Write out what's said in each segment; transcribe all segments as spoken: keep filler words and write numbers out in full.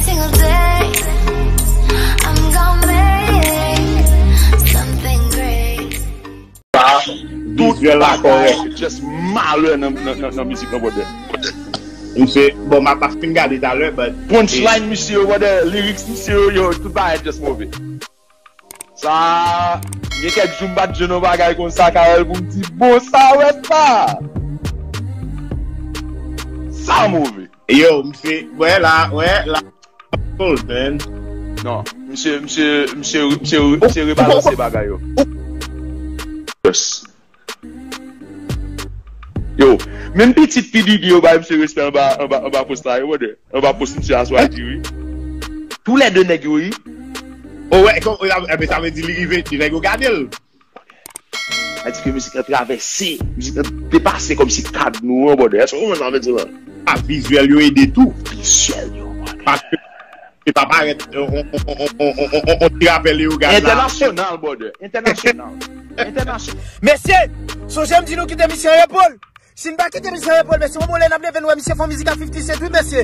Single day, I'm gonna make something great. Tout bagay just malè nan, nan, nan, nan mizik nan, brother. Misye, bon, m ap fin gade talè, but Punchline misye yo, brother, lyrics misye yo, yo, tout bagay just move. Sa, gen kèk jou m pa t jwenn yon bagay konsa, Karèl, pou m di, bon, sa wè sa. Sa move. Yo, misye, wè la, wè la. Cold, man. Non, misye, misye, misye, misye, misye rebalanse bagay yo. Yo, menm pitit P Diddy yo bay misye respè anba, anba, anba post la, yo, brother. Anba post misye aswè a di wi. Toulède nèg yo, wi. Oh, wè, kon, e, e, sa vle di li rive, di nèg yo gade l. Sa di ke mizik lan travèse, mizik lan depase kòmsi kad nou an, brother. Èske w konprann sa m vle di la? A, vizyèl yo ede tou. Vizyèl yo, brother. Paske se pa parèt on, on, on ti rapè Leogane la. Entènasyonal, brother. Entènasyonal. Entènasyonal. Mesye, sonje m di nou kite misye an repo l. Si n pa kite misye an repo l, mesye, yon bon lè n ap leve n wè misye fè yon mizik a fifty Cent, wi, mesye.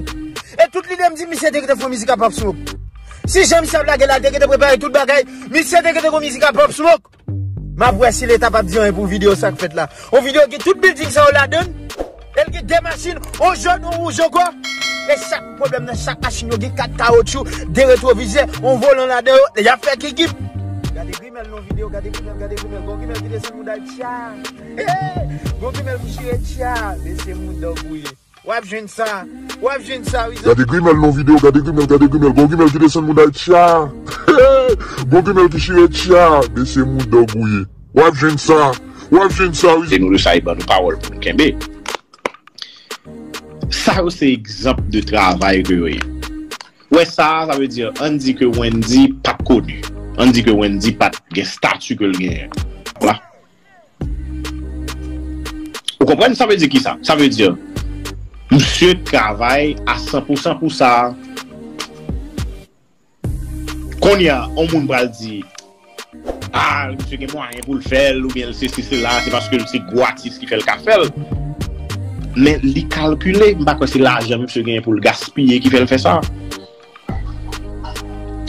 E tout lide m di misye te kite fè yon mizik a Pop Smoke. Si jan misye ap lage la, l te kite prepare tout bagay, misye te kite gon mizik a Pop Smoke. M ap wè si leta p ap di anyen pou videyo sa k fèt la. Yon videyo gen tout bilding sa yo ladan l. E l gen de machin, yon jòn, yon wouj ankò. E chak pwoblèm nan chak machin yo gen kat kawotchou, de retwovizè, yon volan ladan yo. Y ap fè kikip. Gade grimèl nan videyo, gade grimèl, gade grimèl. Gon grimèl ki desann mouda l tcha. Gon grimèl ki chire tcha. Mesye mouda w gouye. W ap jwenn sa. W ap jwenn sa, wi. Gade grimèl nan videyo, gade grimèl, gade grimèl. Gon grimèl ki desann mouda l tcha. Gon grimèl ki chire tcha. Mesye mouda w gouye. W ap jwenn sa. W ap jwenn sa, wi. Se nou de sa e ban nou pawòl pou nou kenbe. Sa yo se egzanp de travay ke yo ye. Wè sa, sa vle di, ann di ke Wendy pa t koni. Ann di ke Wendy pa t gen stati ke l genyen. Vwala. Ou konprann sa vle di ki sa? Sa vle di, misye travay a san pou san pou sa. Kounye a, yon moun pral di, ah, misye gen mwayen pou l fè l, oubyen l sesi, sela, se paske l se gwo atis ki fè l ka fè l. Men li kalkile, m pa kwè se lajan misye genyen pou l gaspiye ki fè l fè sa.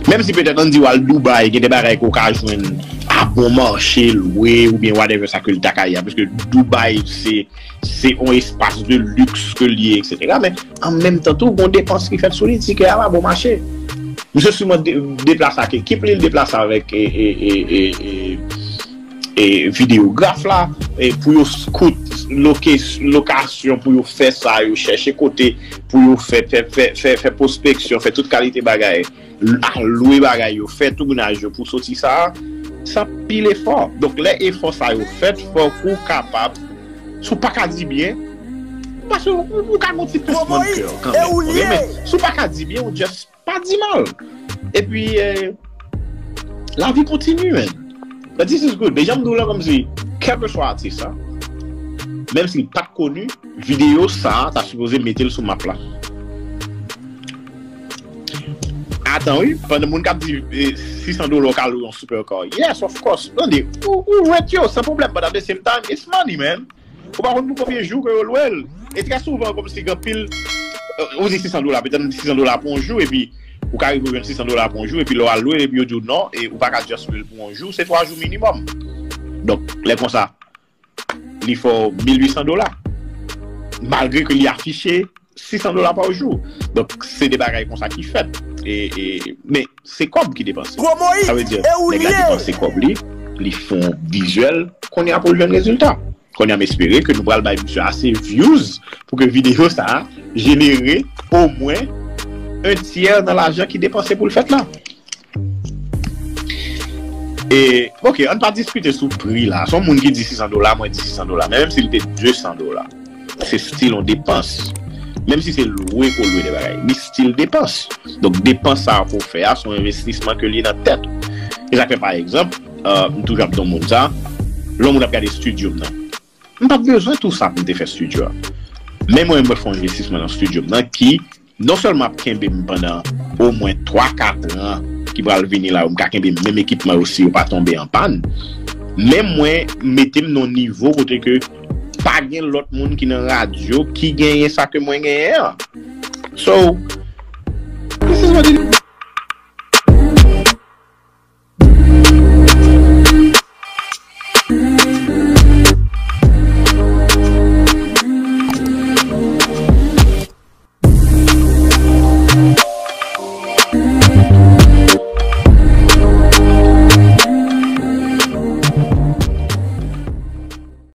Menm si petèt ann di w al Dubai, gen de bagay ke w ka jwenn a bon mache, lwe, oubyen whatever sa ke l ta ka ye a, paske Dubai se se yon espas de liks ke l ye, etsetera. Men an menm tan tou, gon depans ki fèt sou li, tikè a pa bon mache. Misye siman de, deplase ak ekip li, l deplase avèk e, e, e, e, e, e videograf la, e pou yo koute loke, lokasyon, pou yo fè sa, yo chèche kote, pou yo fè, fè, fè, fè, fè pwospeksyon, fè tout kalite bagay, al lwe bagay yo, fè tounaj yo pou soti sa, sa pil efò. Donk lè efò sa yo fèt, fòk ou kapab, si w pa ka di byen, paske ou, ou ka gon ti pinsman de kè kanmenm, ok? Men si w pa ka di byen, ou just pa di mal. Epi, eh, lavi kontini, man. But this is good. Men jan m di w la, kòmsi, kèlkeswa atis sa, menm si l pa t koni, videyo sa ta sipoze mete l sou map la. Atan wi, pandan moun k ap di eh, sis san dola w ka lwe yon supercar. Yes, of course. Tande, ou, ou rent yo san pwoblèm, but at the same time, it's money, man. Ou pa konn pou konbyen jou ke yo lwe l. E trè souvan, kòmsi gen anpil, eh, ou di sis san dola, petèt sis san dola pou yon jou, epi ou ka rive jwenn sis san dola pou yon jou, epi lè w al lwe l, epi yo di w non, e ou pa ka just lwe l pou yon jou, se twa jou minimòm. Donk, lè konsa, li fè w mil uit san dola. Malgre ke li afiche sis san dola pa jou. Donk, se de bagay konsa ki fèt. E, e, men, se kòb ki depanse. Sa vle di, nèg la depanse kòb li, li fè yon vizyèl, kounye a pou l jwenn rezilta. Kounye a, m espere ke nou pral bay misye ase views pou ke videyo sa a jenere omwen en tyè nan lajan ki depanse pou l fèt la. E, ok, ann pa diskite sou pri la. Se yon moun ki di sis san dola, mwen di sis san dola. Men menm si l te de san dola, se still yon depans. Menm si se lwe ke w lwe de bagay, li still depans. Donk, depans sa a ke w fè a, se yon envestisman ke li nan tèt ou. E sa k fè, pa egzanp, eh, m toujou ap di yon moun sa, lè yon moun ap gade estidyo m nan, m pa t bezwen tou sa pou m te fè estidyo a. Men mwen, mwen fè yon envestisman nan estidyo m nan ki non sèlman ap kenbe m pandan omwen twa kat an ki pral vini la yo, m ka kenbe menm ekipman yo si yo pa tonbe an pàn. Men mwen mete m nan yon nivo kote ke pa gen lòt moun ki nan radyo ki genyen sa ke mwen genyen an. So, This is what you need.